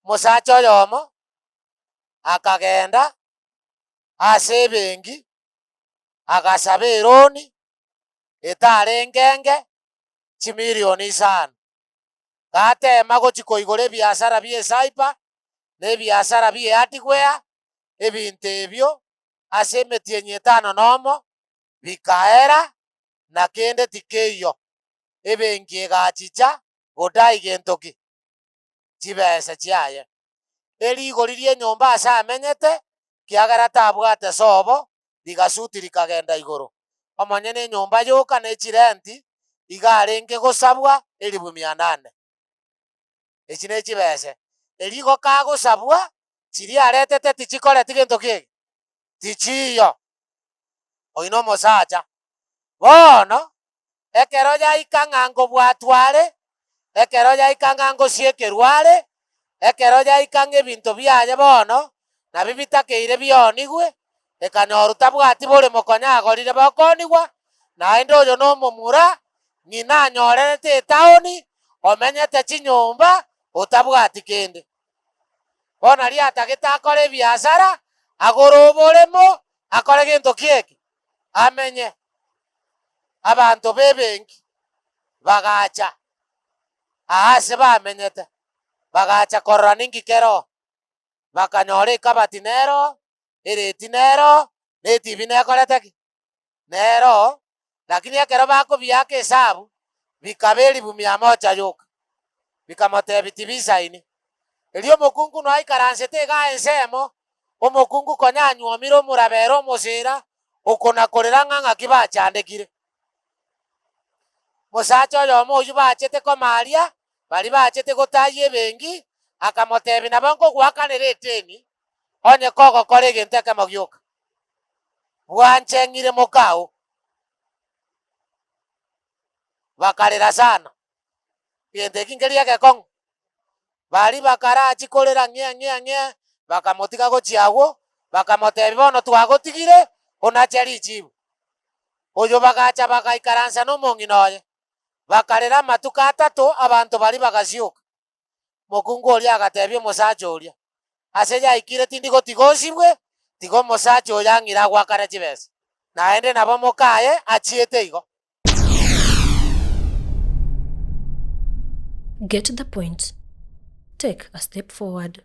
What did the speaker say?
Omosacha oyomo akagenda ase ebenki agasaba eroni etarenge enke chimilioni isano. Gatema gochia koigora ebiasara bia ecyber na ebiasara bia ehardware, ebinto ebio ase emetienyi etano na omo bikaera na kende tikeiyo. Ebenki egachicha godai gento ki? Chibesa chiaye. Erigori ri'enyomba ase amenyete, kiagera tabwate sobo, rigasuti rikagenda igoro. Omonyene enyomba yoka ne chirenti iga arenge gosabwa elifu mia nane. Echi ne chibese. Erio igo kagosabwa, chiria aretete tichikoreti gento ki eke? Tichiiyo. Oyio nomosacha. Bono, ekero yaika ng'a nkobwatwa are, ekero yaika ng'a ngosiekerwa are, ekero yaika ng'a ebinto biaye bono, nabio bitakeire bionigwe, ekanyorwa tabwati boremo konya agorire bokoonigwa, naende oyo nomomura, ng'ina anyorerete etaoni, omenyete chinyomba, otabwati kende. Bono nario atagete akore ebiasara, agore oboremo, akore gento ki eke? Amenye. Abanto b'ebenki bagacha aa ase bamenyete, bagacha korora ninki kere oo. Bakanyora ekabati nere oo, ereti nere oo, na etibi nekorete ki? Nere oo, lakini ekero bakobiaka esabu, bikaba elifu mia moja yoka. Bikamotebia tibisaini. Erio omokungu noe aikaransete igaa ensemo, omokungu konya anyuomire omorabere omosira, okona-korera ng'a ng'aki bachandekire. Omosacha oyomo oyio bachete komaria, baria bachete gotayia ebenki, akamotebia nabo nkogoakanera edeni, onye kogokora egento ekemo gioka. Bwancheng'ire mokao. Bakarera sana. Egento eki nkeria egekong'u. Baria bakarachia korera ng'e ng'e ng'e, bakamotiga gochia agwo, bakamotebia bono twagotigire, onache richibu. Oyo bagacha bagaikaransa nomong'ina oye, bakarera amatuko atato, abanto baria bagasioka. Omokungu oria agatebia omosacha oria, Ase yaikire tindi gotiga osibwe, tiga omosacha oyo ang'ire agoakane chibesa. Naende nabo mokaye achiete igo. Get the point. Take a step forward.